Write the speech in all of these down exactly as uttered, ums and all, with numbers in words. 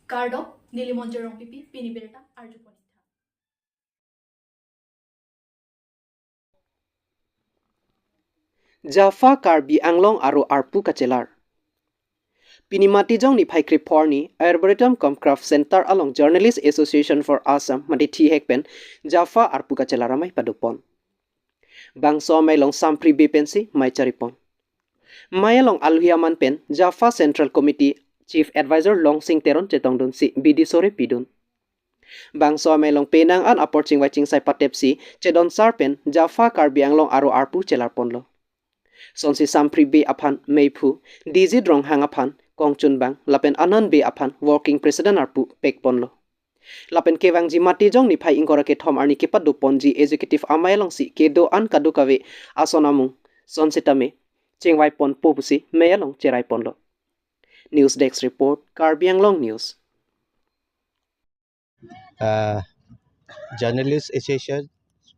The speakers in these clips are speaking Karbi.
Kardom, neli Monjir Rongpipi, pini birta arjupon itha. JAFA Karbi Anglong aro arpu kachelar. Pini Matijong niphai krepho arni Arboretum cum Craft Center along Journalist Association for Assam mate thihek pen JAFA arpu kachelar amei padopon. Bangso amei along Sampri Bey pensi mei charipon. Mei along alohi aman pen JAFA Central Committee Chief Advisor Longsing Teron chetongdunsi bidi sore pidun. Bangso amei along penang an apor chingvai chingsai patepsi chedonsar pen JAFA Karbi Anglong aro arpu chelarponlo. Sonsi Sampri Bey aphan meiphu, Dizit Ronghang aphan kongchunbang, lapen Anand Bey aphan Working President arpu pekponlo. Lapen kevangji Matijong niphai ingkoi ra kethom arni kepadoponji Executive amei alongsi kedo-an kadokave ason amung son sitame chingvaiponpo pusi mei along cheraiponlo. News Desk Report, Karbi Anglong News. Uh, Journalist Association,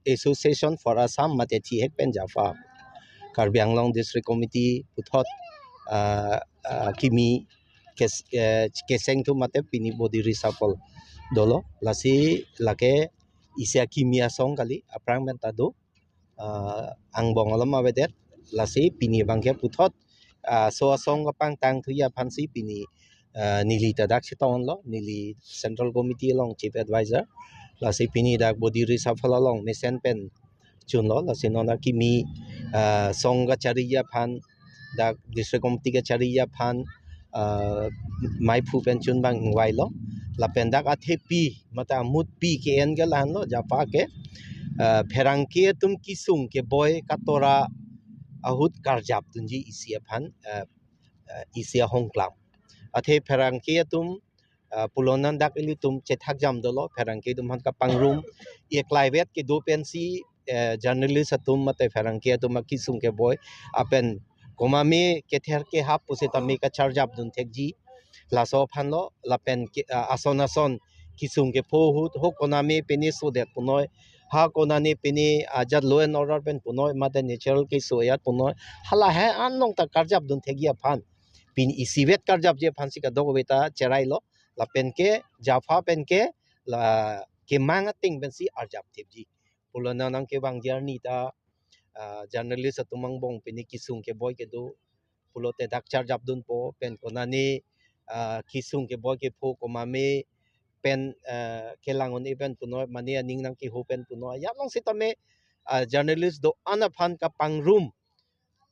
Association for Assam mate thihek pen JAFA, Karbi Anglong District Committee puthot, uh, uh, kimi kes-, eh, keseng thu mate pini body reshuffle dolo. Lasi lake isi akimi asong kali, aphrang pen ta do, ah, angbong alom avedet. Lasi pini abangke puthot, ah, laso asong kapangtang thuji aphansi pini, ah, neli ta dak chetonglo, neli Central Committee along Chief Advisor. Lasi pini dak body reshuffle along mesen pen chunlo, lasi non akimi, ah, song kachariji aphan, dak District Committee kachariji aphan, ah, meiphu pen chunbang ingvailo. Lapen dak athepi mate amutpi ke-en ke lahenlo, JAFA ke, ah, pherangke atum kesung keboi katora ahut karjapdunji isi aphan, ah, ah, isi ahongklam. Athe pherangke atum, ah, pulonan dak ilitum chethakjam dolo, pherangke atum aphan kapangrum, eklaivet kedo pensi, eh, journalist atum mate pherangke atum akesung keboi apen komatme kether kehap pusitame kacharjapdun thekji. Laso aphanlo, lapen ke, ah, ason ason kesung kepho ahut ho konatme pine sodet punoi, ha konatne pine ajat law and order pen punoi, mate natural keso ajat punoi, hala he an along ta karjapdun thekji aphan, pini isivet karjapji aphansi kadokave ta cherailo. Lapen ke JAFA pen ke la kemang ateng pensi arjap thipji. Pulo nang nangkevangji arni ta, ah, journalist atum angbong pini kesung keboi kedo pulote dak charjapdunpo, pen konatne, ah, kesung keboi kepho komatme pen, ah, kelang un-e pen punoi, mane aning nangkeho pen punoi, ajat along sitame, ah, journalist do-an aphan kapangrum,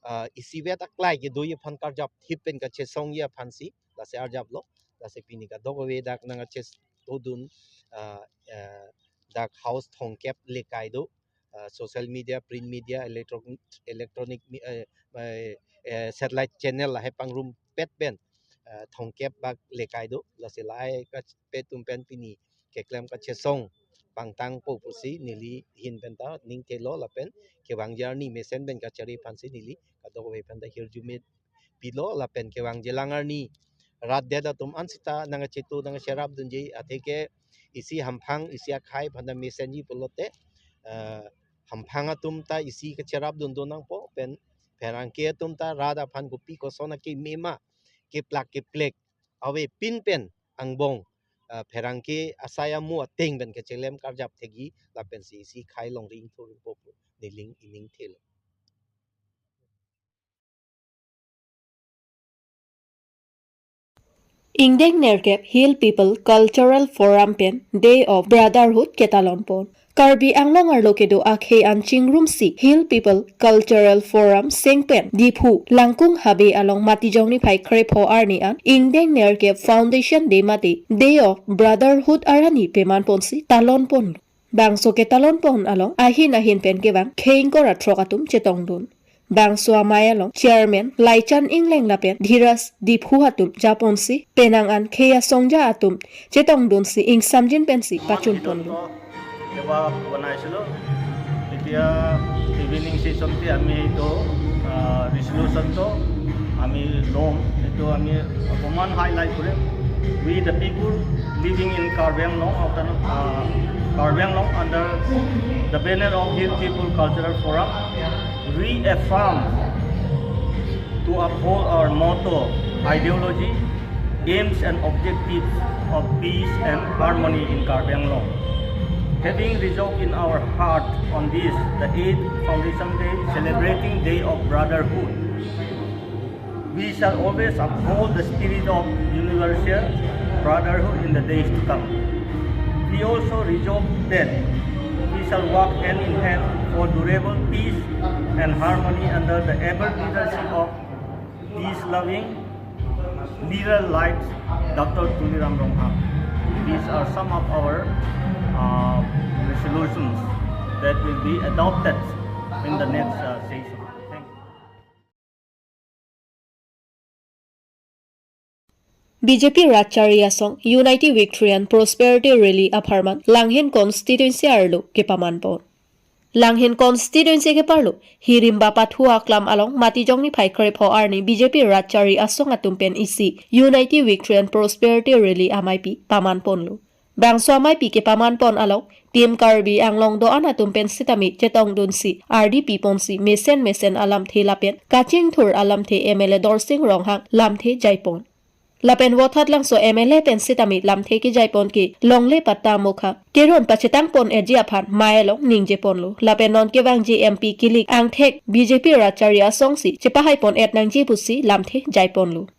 ah, isivet aklai kedoji aphan karjap thip pen kachesongji aphansi lasi arjaplo. Lasi pini kadokave dak nangkachesodun, ah, eh, dak house thomkep lekai do, ah, social media, print media, electro-, electronic mi-, eh, eh, eh, satellite channel lahai pangrumpet pen, ah, thomkep bak lekai do. Lasi lahai kachepe atum pen pini keklem kachesong pangtangpo pusi neli ahin pen ta ning thelo, lapen kevangji arni mesen pen kachari aphansi neli kadokave pen ta hirjume pilo, lapen kevangjilang arni rat det atum an sita nangkachetu nangkacherapdunji, atheke isi hamphang isi akhei aphan ta mesenji pulote, eh, hamphang atum ta isi kacherapdun do nangpo, pen pherangke atum ta rat aphan kopi koson akeme ma keplak keplek avepin pen angbong, ah, pherangke asai amu ateng pen kachelem karjap thekji lapensi isi khei longri ingthurpo pu neli aning thelo. Ingdeng nerkep Hill People Cultural Forum pen Day of Brotherhood ketalonpon. Karbi Anglong arlo kedo akhei an chingrumsi Hill People Cultural Forum seng pen Diphu Langkung Habe along Matijong niphai krepho arni an ingdeng nerkep Foundation Day mate Day of Brotherhood arani pemanponsi talonpon. Bangso ketalonpon along ahin ahin pen kevang khei ingkoi ra throk atum chetongdun. Bangso amei along Chairman Laichan Engleng lapen Dhiraj Diphu atum japonsi penang an khei asongja atum chetongdunsi ingsamjin pensi pachunponlo. এবাৰ বনাইছিলোঁ। এতিয়া ইভিনিং ছেছনতে আমি এইটো, আহ, ৰিজলিউশ্যনটো আমি ল'ম। এইটো আমি অকণমান হাইলাইট কৰিম। We the people living in Karbi Anglong, of the, uh, Karbi Anglong under the banner of Hill People Cultural Forum, reaffirm to uphold our motto, ideology, Aims and objectives of peace and harmony in Karbi Anglong. Having resolved in our heart on this, the eighth Foundation Day, celebrating Day of Brotherhood, we shall always uphold the spirit of universal brotherhood in the days to come. We also resolve that we shall work hand in hand for durable peace and harmony under the able leadership of peace-loving leader like Doctor Tuliram Ronghang. These are some of our, uh, resolutions that will be adopted in the next, uh, session. Thank you. B J P Rat Chari Asong Unity Victory and Prosperity Rally apharman Langhin constituency arlo kepaman pon. Langhin constituency keparlo Hirimba Pathu Aklam along Matijong niphai krepho arni B J P Rat Chari Asong atum pen isi Unity Victory and Prosperity Rally ameipi paman ponlo. Bangso ameipi kepaman pon along Team Karbi Anglong do-an atum pen sitame chetongdunsi ardi piponsi mesen mesen alamthe lapen kachingthur alamthe M L A Dorsing Ronghang lamthe jaipon. Lapen Vothatlangso M L A pen sitame lamthe kejaipon ke longle patta mokha keron pachetang pon eji aphan mai along ningje ponlo. Lapen non kevangji M P kilik angthek B J P Rat Chari Asongsi chepahaipon et nangji pusi lamthe jaiponlo.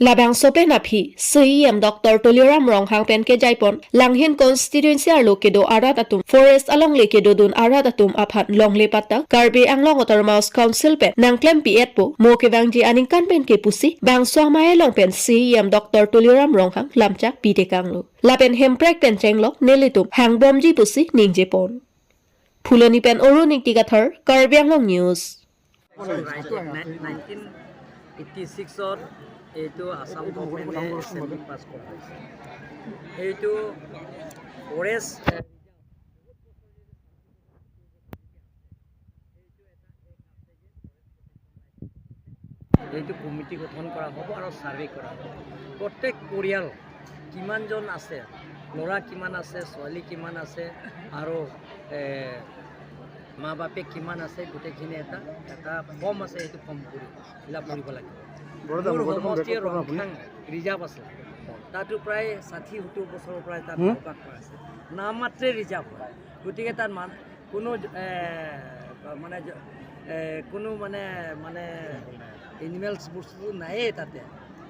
Labangso pen aphi C E M Doctor Tuliram Ronghang pen kejaipon Langhin constituency arlo kedo arat atum, forest alongle kedodun arat atum aphan longle patta Karbi Anglong Autonomous Council pen nangklempi etpo mo kevangji aningkan pen ke pusi bangso amei along pen C E M Doctor Tuliram Ronghang lamchak pitekanglo. Lapen Hemprek pen chenglok nelitum hangbomji pusi ningjepon. Phuloni pen Arun Ingti Kathar, Karbi Anglong News. Nineteen eighty ছিক্সত এইটো আছাম গভৰ্ণমেণ্টে এছেম্বলিত পাছ কৰা হৈছে। এইটো ফৰেষ্ট এইটো কমিটি গঠন কৰা হ'ব আৰু ছাৰ্ভে কৰা হ'ব। প্ৰত্যেক পৰিয়াল কিমানজন আছে, ল'ৰা কিমান আছে, ছোৱালী কিমান আছে, আৰু, এ, মা বাপেক কিমান আছে, গোটেইখিনি এটা, এটা ফৰ্ম আছে, সেইটো ফৰ্ম পূৰি, ফিল আপ কৰিব লাগিব। মোৰ সমষ্টিয়ে ৰংথাং ৰিজাৰ্ভ আছে, তাতো প্ৰায় ষাঠি সত্তৰ বছৰৰ পৰাই তাত হুম? বসবাস কৰা আছে, নাম মাত্ৰে ৰিজাৰ্ভ হয়। গতিকে তাত মান-, কোনো, এ, মানে, এ, কোনো মানে, মানে এনিমেলছ বস্তু নায়েই তাতে।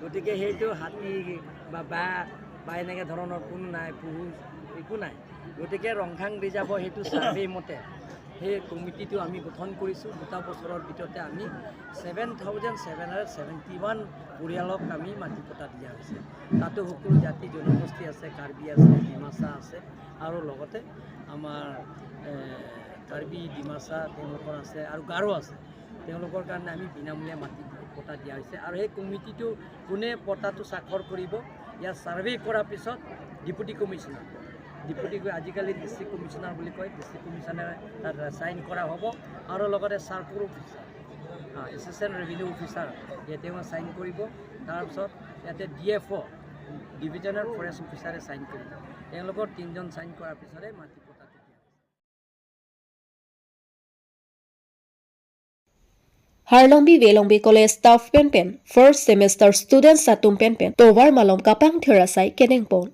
গতিকে সেইটো হাতী বা বাঘ বা এনেকে ধৰণৰ কোনো নাই, পহু একো নাই। গতিকে ৰংথাং ৰিজাৰ্ভৰ সেইটো ছাৰ্ভে মতে সেই কমিটিটো আমি গঠন কৰিছোঁ। দুটা বছৰৰ ভিতৰতে আমি seven thousand seven hundred seventy one পৰিয়ালক আমি মাটি পট্টা দিয়া হৈছে। তাতো সকলো জাতি জনগোষ্ঠী আছে, কাৰ্বি আছে, ডিমাচা আছে, আৰু লগতে আমাৰ, এ, কাৰ্বি, ডিমাচা তেওঁলোকৰ আছে আৰু গাৰো আছে। তেওঁলোকৰ কাৰণে আমি বিনামূলীয়া মাটি পট্টা দিয়া হৈছে। আৰু সেই কমিটিটো কোনে পট্টাটো স্বাক্ষৰ কৰিব, ইয়াৰ ছাৰ্ভে কৰাৰ পিছত ডেপুটি কমিশ্যনাৰ, ডেপুটি ক-, আজিকালি ডিষ্ট্ৰিক্ট কমিশ্যনাৰ বুলি কয়, ডিষ্ট্ৰিক্ট কমিশ্যনাৰে তাত ছাইন কৰা হ'ব। আৰু লগতে চাৰ্কল অফিচাৰ, আ, এছিষ্টেণ্ট ৰেভিনিউ অফিচাৰ, ইয়াতে তেওঁ ছাইন কৰিব। তাৰপিছত ইয়াতে D F O', divisional forest অফিচাৰে ছাইন কৰিব। তেওঁলোকৰ তিনিজন ছাইন কৰাৰ পিছতে মাটি পট্টাটো দিয়া হ'ব। Harlongbi Velongbi College staff pen pen first semester students atum pen pen tovar malom kapangthir asai kedengpon.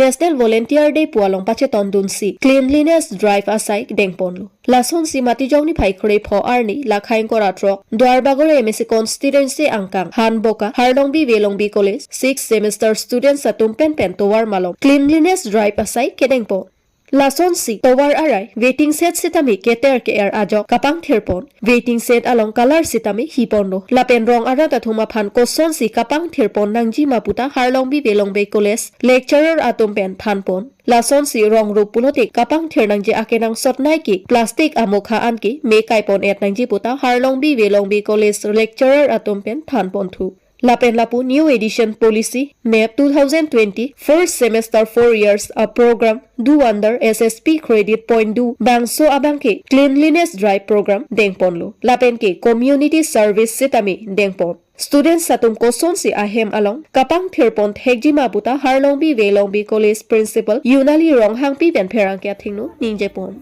National Volunteer Day pu along pachetongdunsi cleanliness drive asai dengponlo. Lasonsi Matijong niphai krepho arni lakhai ingkoi ra throk Duarbagori M A C constituency angkang Hanboka Harlongbi Velongbi College sixth semester students atum pen pen tovar malom cleanliness drive asai kedengpon. Lasonsi tovar arai waiting shed sitame keter ke-er ajok kapangthirpon, waiting shed along colour sitame hiponlo. Lapen rong arat atum aphan kosonsi kapangthirpon nangji ma puta Harlongbi Velongbi College lecturer atum pen thanpon. Lasonsi rong rup pulote kapangthir nangji akenangsot nai ke plastic amokha an ke me kaipon et nangji puta Harlongbi Velongbi College lecturer atum pen thanponthu. Lapen lapu New Education Policy, NEP two thousand twenty, first semester four years a program do under S S P credit point do bangso abang ke cleanliness drive program dengponlo. Lapen ke community service sitame dengpon. Students atum kosonsi ahem along kapangthirpon thekji ma puta Harlongbi Velongbi College principal Yunali Ronghangpi pen pherangke athengno ningjepon.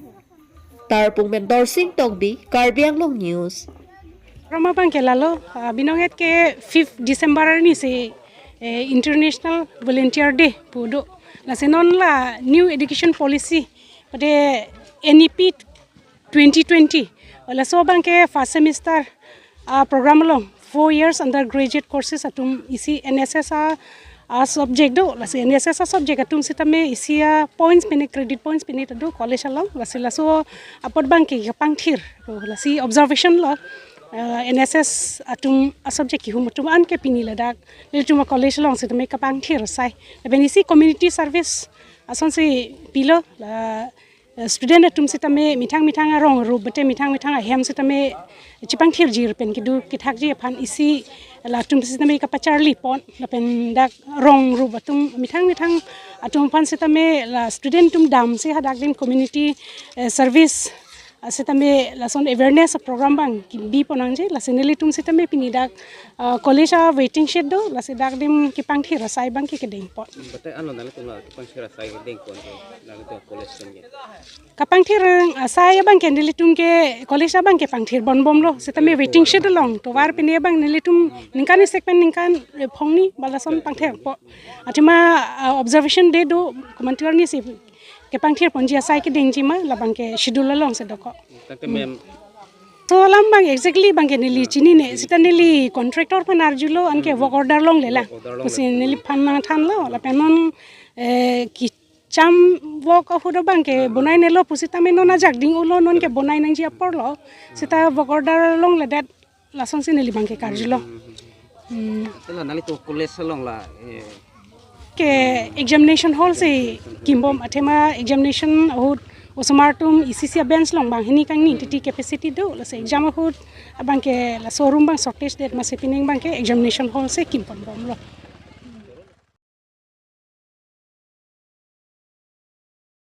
Tarpung pen Dorsing Tokbi, Karbi Anglong News. Roma bang ke lalo, ah, binong et ke fifth December arnisi eh, International Volunteer Day pu do. Lasi non la New Education Policy, pade N E P twenty twenty. Laso abangke first semester, ah, program along four years undergraduate courses atum isi N S S a, a subject do. Lasi N S S a subject atum sitame isi a points pine, credit points pine ta do college along. Lasi laso apot abangke kapangthir. Lasi observation lo, ah, N S S atum a subject kihum atum anke pini ladak nelitum a college along sitame kapangthir asai. Lapen isi community service asonsi pilo, la, eh, student atum sitame methang methang arong rup bate methang methang ahem sitame chepangthirji pen kedo kethakji aphan isi latum sitame kapacharli pon, lapen dak rong rup atum methang methang atum aphan sitame la student atum damsi hadak adim community, eh, service, ah, sitame lason awareness program abang kebi pon nangji. Lasi nelitum sitame pini dak, ah, college a waiting shed do, lasi dak adim kepangthir asai abangke kedeng pon. Bate ano nanglitum la kepangthir asai kedeng pon ke, nanglitum college pen ke? Kapangthir asai abangke nelitum ke college abangke pangthir bon bomlo, sitame waiting shed along tovar pine abang nelitum ningkan isi pen ningkan, eh, phongni balason pangthir po. Athema, ah, observation day do, komantuar ni si kepangthir ponji asai kedengji ma, labangke schedule alongsi dokok. Tangte ma'am. So alam abang exactly abangke neli chinine, sita neli contractor aphan arjulo, anke work order longle lang. Work order longle. Pusi neliphan nangthanlo, lapen non, eh, kecham work ahut abangke bonainelo pusitame non ajak ding-ulo, nonke bonai nangji aporlo. Sita work order longledet lasonsi neli abangke karjulo. Hmm. Tela nanglitum college along la, eh, ke examination hall si kimbom, athema examination ahut osomar atum isi isi a bench along banghini kangni titi capacity do, lasi exam ahut abangke laso room abang shortage det, masi pining abangke examination hall si kimbom bomlo.